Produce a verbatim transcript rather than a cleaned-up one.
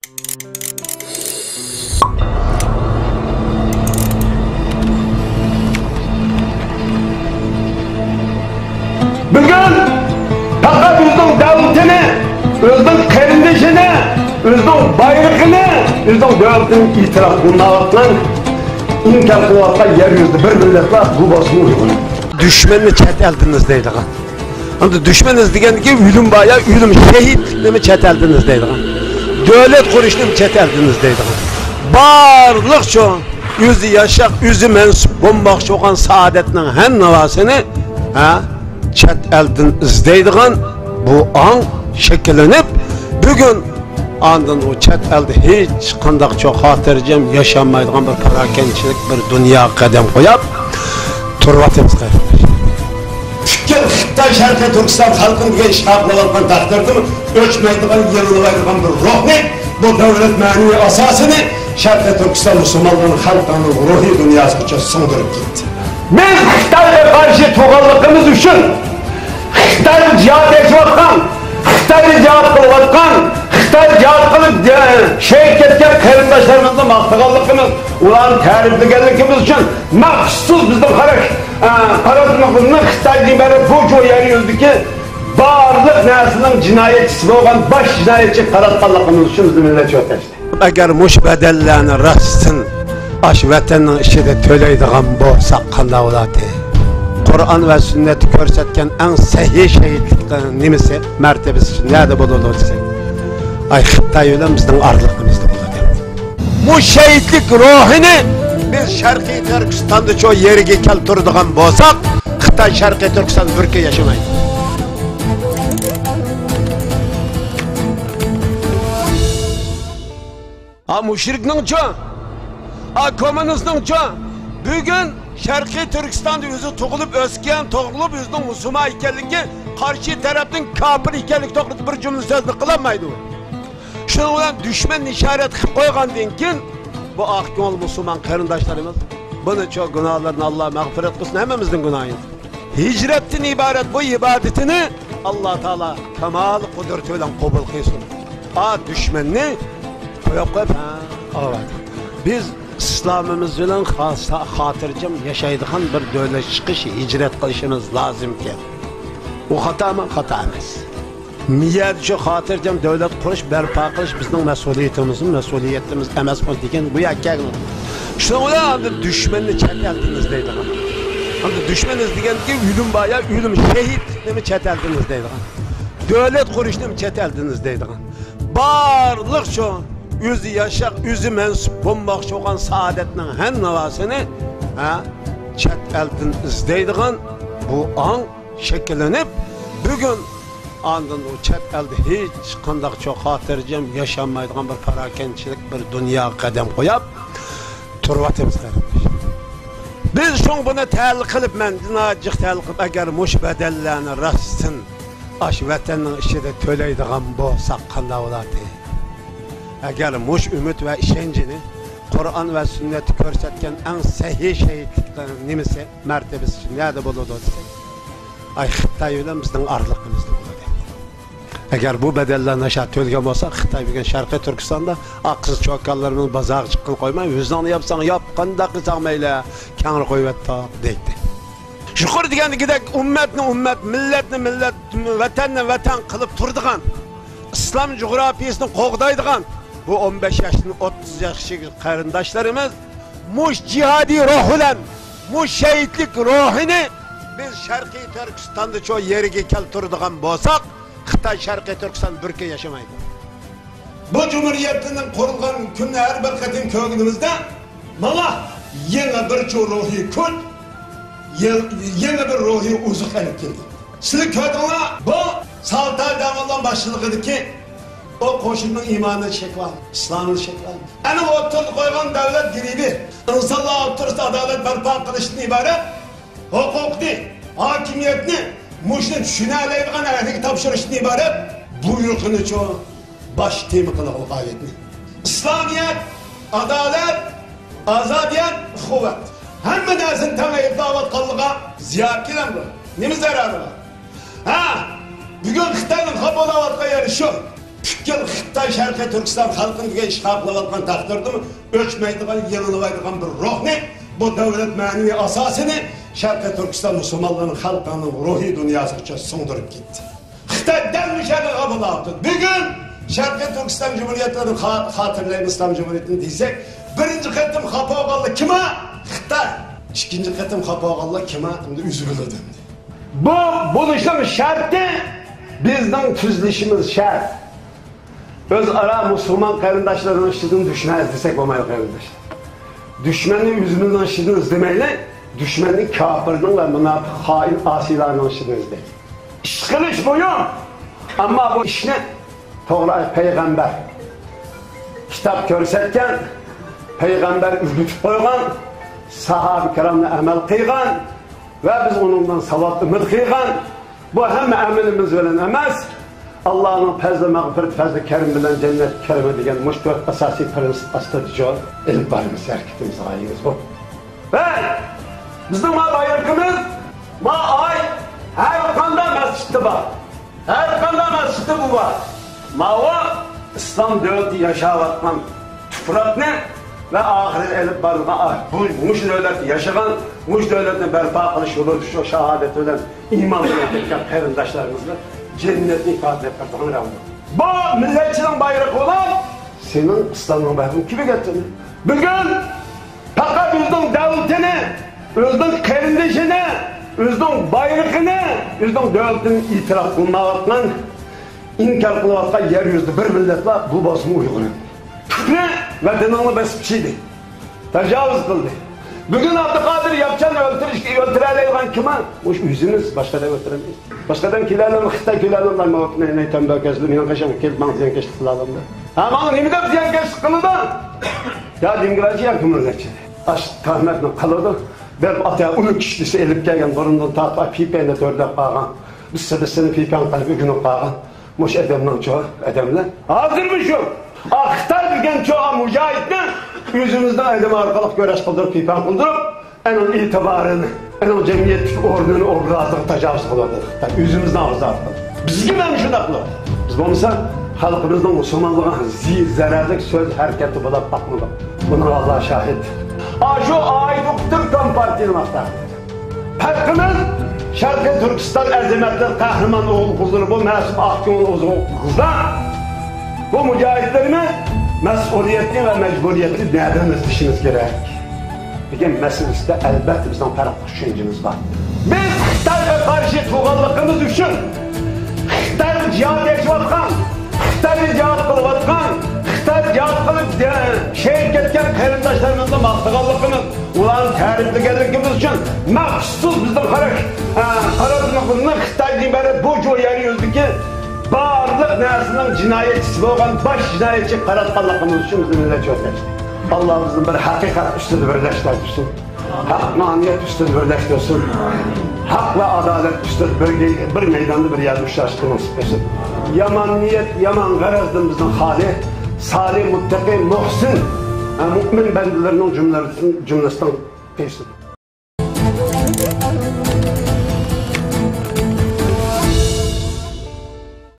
بۈگۈن پەقەت ئۆزىنىڭ دۆلىتىنى، ئۆزىنىڭ قېرىندىشىنى، ئۆزىنىڭ بايرىقىنى، ئۆزىنىڭ دۆلىتىنى ئېتىراپ قىلمايۋاتقان، ئىنكار قىلىۋاتقان يەر يۈزىدە بىر مىللەت بار، بۇ بولسىمۇ ئۇيغۇر. دۈشمەننى چەت ئەلدىن ئىزدەيدىغان. ئەمدى دۈشمەن ئىزدىگەندىكى ئۆلۈم بار يا، ئۆلۈم، شېھىتلىكنىمۇ چەت ئەلدىن ئىزدەيدىغان. دۆلەت قۇرۇشنىمۇ چەت ئەلدىن ئىزدەيدىغان. بارلىق شۇ ئۆزى ياشاق، ئۆزى مەنسۇپ بولماقچى بولغان سائادەتنىڭ ھەممىۋاسىنى، ھە، چەت ئەلدىن ئىزدەيدىغان بۇ ئاڭ شەكىللىنىپ، بۈگۈن ئاندىن ئۇ چەت ئەلدە ھېچقانداق چوڭ خاتىرجەم ياشالمايدىغان بىر پاراكەندىچىلىك، بىر دۇنياغا قەدەم قويۇپ تۇرۇۋاتىمىز، قېرىنداشلار. پۈتكۈل خىتاي شەرقىي تۈركىستان خەلقىنى دېگەن ئىشغا قىلىۋاتقان تەقدىردىمۇ ئۆچمەيدىغان، يېرىلمايدىغان بىر روھنى بۇ دۆلەت مەنىۋى ئاساسىنى شەرقىي تۈركىستان مۇسۇلمانلىرىنىڭ خەلقىنىڭ روھىي دۇنياسىغىچە سىڭدۈرۈپ كەتتى. بىز خىتايغا قارشى تۇرغانلىقىمىز ئۈچۈن، خىتايغا جىھاد ئېچىۋاتقان، خىتايغا جىھاد قىلىۋاتقان، خىتايغا جىھاد قىلىپ، ئە، شېھىت كەتكەن قېرىنداشلىرىمىزنى ماختىغانلىقىمىز، ئۇلارنى تەرىپلىگەنلىكىمىز ئۈچۈن مەخسۇس بىزنىڭ قارا-، ئە، قاراتمىقىمىزنى خىتايدىن ئىبارەت بۇ يەر يۈزىدىكى بارلىق نەرسىنىڭ جىنايەتچىسى بولغان باش جىنايەتچىگە قاراتقانلىقىمىز ئۈچۈن بىزنى مىللەتچى ئۆتەشتى. ئەگەر مۇشۇ بەدەللەرنى راستتىن ئاشۇ ۋەتەننىڭ ئىچىدە تۆلەيدىغان بولساق قانداق بولاتتى؟ قۇرئان ۋە سۈننەتتە كۆرسەتكەن ئەڭ سەھىھ شېھىتلىكنىڭ نېمىسى، مەرتىۋىسى نەدە بولىدۇ دېسەك، ئاي، خىتاي بىلەن بىزنىڭ ئارىلىقىمىزدا بولىدۇ. بۇ شېھىتلىك روھىنى بىز شەرقىي تۈركىستاندا شۇ يەرگە كەلتۈرىدىغان بولساق، خىتاي شەرقىي تۈركىستان بىر كۈن ياشىمايدۇ. ھا، مۇشرىكنىڭچۇ؟ ھا، كوممۇنىستنىڭچۇ؟ بۈگۈن شەرقىي تۈركىستاندا ئۆزى تۇغۇلۇپ ئۆسكەن، تۇغۇلۇپ ئۆزىنىڭ مۇسۇلمان ئىكەنلىكى، قارشى تەرەپنىڭ كاپىر ئىكەنلىكى توغرىسىدا بىر جۈملە سۆزنى قىلالمايدۇ. شۇنىڭ بىلەن دۈشمەننى ئىشارەت قىلىپ قويغاندىن كېيىن، بۇ ئاق كۆڭۈل مۇسۇلمان قېرىنداشلىرىمىز بۇنىچۇ گۇناھلىرىنى ئاللا مەغپىرەت قىلسۇن، ھەممىمىزنىڭ گۇناھىنى. ھىجرەتتىن ئىبارەت بۇ ئىبادىتىنى ئاللا تائالا كامال قۇدرىتى بىلەن قوبۇل قىلسۇن. ئا، دۈشمەننى قويۇپ قويۇپ، ھە، ئاۋات. بىز ئىسلامىمىز بىلەن خاسا-، خاتىرجەم ياشايدىغان بىر دۆلەت چىقىش، ھىجرەت قىلىشىمىز لازىمكەن. ئۇ خاتامۇ؟ خاتا ئەمەس. مىيەدە شۇ خاتىرجەم دۆلەت قۇرۇش، بەرپا قىلىش بىزنىڭ مەسئۇلىيىتىمىزمۇ، مەسئۇلىيىتىمىز ئەمەسمۇ دېگەن بۇ يەرگە كەلگەن. شۇنىڭ بىلەن ئاندىن دۈشمەننى چەت ئەلدىن ئىزدەيدىغان. ئاندىن دۈشمەن ئىزدىگەندىكى ئۆلۈم بار يا، ئۆلۈم، شېھىتلىكنىمۇ چەت ئەلدىن ئىزدەيدىغان. دۆلەت قۇرۇشنىمۇ چەت ئەلدىن ئىزدەيدىغان. بارلىق شۇ ئۆزى ياشاق، ئۆزى مەنسۇپ بولماقچى بولغان سائادەتنىڭ ھەممىۋاسىنى، ھە، چەت ئەلدىن ئىزدەيدىغان بۇ ئاڭ شەكىللىنىپ، بۈگۈن ئاندىن ئۇ چەت ئەلدە ھېچقانداق چوڭ خاتىرجەم ياشالمايدىغان بىر پاراكەندىچىلىك، بىر دۇنياغا قەدەم قويۇپ تۇرۇۋاتىمىز، قېرىنداش. بىز شۇڭا بۇنى تەھلىل قىلىپ، مەن ناھايىتى جىق تەھلىل قىلىپ، ئەگەر مۇشۇ بەدەللەرنى راستتىن ئاشۇ ۋەتەننىڭ ئىچىدە تۆلەيدىغان بولساق قانداق بولاتتى؟ ئەگەر مۇشۇ ئۈمىد ۋە ئىشەنچنى قۇرئان ۋە سۈننەتتە كۆرسەتكەن ئەڭ سەھىھ شېھىتلىكنىڭ نېمىسى، مەرتىۋىسى نەدە بولىدۇ دېسەك، ئاي، خىتاي بىلەن بىزنىڭ ئارىلىقىمىزدا بولىدۇ. ئەگەر بۇ بەدەللەرنى ئاشۇ تۆلىگەن بولساق، خىتاي بۈگۈن شەرقىي تۈركىستاندا ئاق قىز چوكانلىرىمىز بازارغا چىققىلى قويماي، ئۆزۈڭنى ياپساڭ ياپ، قانداق قىلساڭ مەيلى، كەڭرى قويۇۋەتتۇق دەيتتى. يۇقىرى دېگەندىكىدەك ئۈممەتنى ئۈممەت، مىللەتنى مىللەت، ۋەتەننى ۋەتەن قىلىپ تۇرىدىغان، ئىسلام جۇغراپىيىسىنى قوغدايدىغان بۇ ئون بەش ياشتىن ئوتتۇز ياشقىچە قېرىنداشلىرىمىز مۇش جىھادىي روھ بىلەن، مۇش شېھىتلىك روھىنى بىز شەرقىي تۈركىستاندا شۇ يەرگە كەلتۈرىدىغان بولساق، خىتاي شەرقىي تۈركىستان بىر كۈن ياشىمايدۇ. بۇ جۇمھۇرىيەتنىڭ قۇرۇلغان كۈنىنى ھەر بىر قېتىم كۆرگىنىمىزدە، مانا، يېڭى بىر چوڭ روھىي كۈچ، يېڭ-، يېڭى بىر روھىي ئوزۇق ئېلىپ كەلدى. سىلەر كۆردۈڭلار، بۇ سالتار دەۋاللان باشچىلىقىدىكى ئۇ قوشۇننىڭ ئىمانىنى شەكىللەندى، ئىسلامنى شەكىللەندى. ئەنە ئوتتۇرىغا قويغان دۆلەت گېربى، ئىنسانلار ئوتتۇرىسىدا ئادالەت بەرپا قىلىشتىن ئىبارەت ھوقۇقنى، ھاكىمىيەتنى مۇشۇنى چۈشىنەلەيدىغان ئەھلىگە تاپشۇرۇشتىن ئىبارەت بۇيرۇقىنىچۇ باش تېما قىلغان ئايەتنى. ئىسلامىيەت، ئادالەت، ئازادىيەت، ئۇخۇۋەت. ھەممە نەرسىنى تەڭ ئەيىبلەۋاتقانلىقىغا زىيان كېلەمدۇ؟ نېمە زەرەرى بار؟ ھە؟ بۈگۈن خىتاينىڭ خاپا بولاۋاتقان يېرى شۇ. پۈتكۈل خىتاي شەرقىي تۈركىستان خەلقىنى دېگەن ئىشغال قىلىۋاتقان تەقدىردىمۇ، ئۆچمەيدىغان، يېڭىلىۋايدىغان بىر روھنى، بۇ دۆلەت مەنىۋى ئاساسىنى شەرقىي تۈركىستان مۇسۇلمانلىرىنىڭ خەلقىنىڭ روھىي دۇنياسىغىچە سىڭدۈرۈپ كەتتى. خىتاي دەل مۇشۇ يەرگە قاپىلاپتۇ. بۈگۈن شەرقىي تۈركىستان جۇمھۇرىيەتلىرىنى خا-، خاتىرىلەيمىز، ئىسلام جۇمھۇرىيىتىنى دېسەك، بىرىنچى قېتىم خاپا بولغانلار كىم؟ خىتاي. ئىككىنچى قېتىم خاپا بولغانلار كىم؟ ئەمدى ئۆزى بىلىدۇ ئەمدى. بۇ بولۇشنىڭ شەرتى، بىزنىڭ تۈزىلىشىمىز شەرت. ئۆزئارا مۇسۇلمان قېرىنداشلارنىڭ ئىچىدىن دۈشمەن ئىزدىسەك بولمايدۇ، قېرىنداشلار. دۈشمەننى ئۆزىمىزنىڭ ئىچىدىن ئىزدىمەيلى، دۈشمەننى كاپىرنىڭ ۋە مۇناپىق، خائىن، ئاسىيلارنىڭ ئىچىدىن ئىزدەيلى. ئىش قىلىش مۇھىم، ئەمما بۇ ئىشنى توغرا پەيغەمبەر كىتاب كۆرسەتكەن، پەيغەمبەر ئۆگىتىپ قويغان، ساھابە كىرامنى ئەمەل قىلغان ۋە بىز ئۇنىڭدىن ساۋاب ئۈمىد قىلغان، بۇ ھەممە ئەمىلىمىز بىلەن ئەمەس، ئاللانىڭ پەزلى، مەغپىرىتى، پەزلى، كەرىمى بىلەن جەننەت كىرىمى دېگەن مۇشۇ تۆت ئاساسىي پىرىنسىپ ئاستىدا جور ئېلىپ بارىمىز، ھەرىكىتىمىز، غايىمىز بۇ. ۋە بىزنىڭ ما بايرىقىمىز، ما ئاي ھەر قانداق مەسچىتتە بار. ھەر قانداق مەسچىتتە بۇ بار. ماۋۇ ئىسلام دۆلىتى ياشاۋاتقان تۇپراقنى ۋە ئاخىرىنى ئېلىپ بارىدىغان، بۇ، مۇشۇ دۆلەتتە ياشىغان، مۇشۇ دۆلەتنى بەرپا قىلىش يولىدا شۇ شاھادەت بىلەن ئىمان بىلەن كەتكەن قېرىنداشلىرىمىزغا جەننەتنى ئىپادىلەپ بېرىدىغان رەڭدۇر. بۇ مىللەتچىنىڭ بايرىقى بولۇپ، سېنىڭ ئىسلامنىڭ بايرىقىنى كىم ئۆگەتتى؟ بۈگۈن پەقەت ئۆزىنىڭ دۆلىتىنى، ئۆزىنىڭ قېرىندىشىنى، ئۆزىنىڭ بايرىقىنى، ئۆزىنىڭ دۆلىتىنى ئېتىراپ قىلمايۋاتقان، ئىنكار قىلىۋاتقان يەر يۈزىدە بىر مىللەت بار، بۇ بولسىمۇ ئۇيغۇر. تۈكنى ۋەتىنىڭنى بېسىپ چىدى. تاجاۋۇز قىلدى. بۈگۈن ئابدۇقادىر ياپچاننى ئۆلتۈرۈشكە، ئۆلتۈرەلەيدىغان كىم؟ مۇشۇ ئۆزىمىز، باشقا ئادەم ئۆلتۈرەلمەيدۇ. باشقا ئادەم كېلەلەمدۇ، خىتاي كېلەلەمدۇ، ماۋۇ نەيتەمبە كەسلى مېنىڭ قېشىمغا كېلىپ ماڭا زىيانكەشلىك قىلالامدۇ؟ ھە، ماڭا نېمە دەپ زىيانكەشلىك قىلىدۇ؟ يا دېموكراتىيە، يا كوممۇنىستچى. ئاش تۆھمەتنى قىلىدۇ. بېرىپ ئاتايا ئۇنى كىشىلىسى ئېلىپ كەلگەن بۇرۇندىن تارتىپ پىپەننى تۆرىدەپ قالغان. بىز سىدىسىنى پىپەن قىلىپ ئۆگىنىپ قالغان. مۇشۇ ئادەمنىڭچۇ ئادەملەر. ھازىرمۇ شۇ. ئا، خىتاي دېگەنچۇ مۇجاھىدنى ئۆزىمىزنىڭ ئادىمى ئارقىلىق كۈرەش قىلدۇرۇپ، پىپەن قىلدۇرۇپ، ئۇنىڭ ئېتىبارىنى، ئۇنىڭ جەمئىيەتتىكى ئورنىنى، ئوبرازىغا تاجاۋۇز قىلىۋاتىدۇ خىتاي. ئۆزىمىزنىڭ ئاغزى ئارقىلىق. بىزگە مانا شۇنداق قىلىۋاتىدۇ. بىز بولمىسا خەلقىمىزنىڭ مۇسۇلمانلىقىغا زى-، زەرەرلىك سۆز ھەرىكەتتە بولۇپ باقمىدۇق. بۇنىڭغا ئاللا شاھىت. ئاشۇ ئايدۇقتۇر كومپارتىيىنى ماختاپ. پەرقىمىز شەرقىي تۈركىستان ئەزىمەتلىك قەھرىمان ئوغۇل قىزلىرى، بۇ مەسۇم ئاق كۆڭۈل ئوغۇل قىزلار، بۇ مۇجاھىدلىرىمىز مەسئۇلىيەتنى ۋە مەجبۇرىيەتنى نەدىن ئىزدىشىمىز كېرەك دېگەن مەسىلىسىدە ئەلبەتتە بىزنىڭ پەرقلىق چۈشەنچىمىز بار. بىز خىتايغا قارشى تۇرغانلىقىمىز ئۈچۈن خىتايغا جىھاد ئېچىۋاتقان، خىتايغا جىھاد قىلىۋاتقان، خىتايغا جىھاد قىلىپ، ئە، شېھىت كەتكەن قېرىنداشلىرىمىزنى ماختىغانلىقىمىز، ئۇلارنى تەرىپلىگەنلىكىمىز ئۈچۈن مەخسۇس بىزنىڭ قارا، ئە، قارا تۇرقىمىزنى خىتايدىن ئىبارەت بۇ جۇ يەر يۈزىدىكى بارلىق نەرسىنىڭ جىنايەتچىسى بولغان باش جىنايەتچىگە قاراتقانلىقىمىز ئۈچۈن بىزنى مىللەتچى ئۆلتۈرۈشتى. ئاللا بىزنى بىر ھەقىقەت ئۈستىدە بىرلەشتۈرسۇن. ھەق نامىيەت ئۈستىدە بىرلەشتۈرسۇن. ھەق ۋە ئادالەت ئۈستىدە بىر، بىر مەيداندا بىر يەردە ئۇچراشقا نېسىپ قىلسۇن. يامان نىيەت، يامان غەرەزدىن بىزنى خالىي، سالىھ، مۇتتەقى، مۇھسىن، مۇئمىن بەندىلىرىنىڭ جۈملىسىدىن، جۈملىسىدىن قىلسۇن.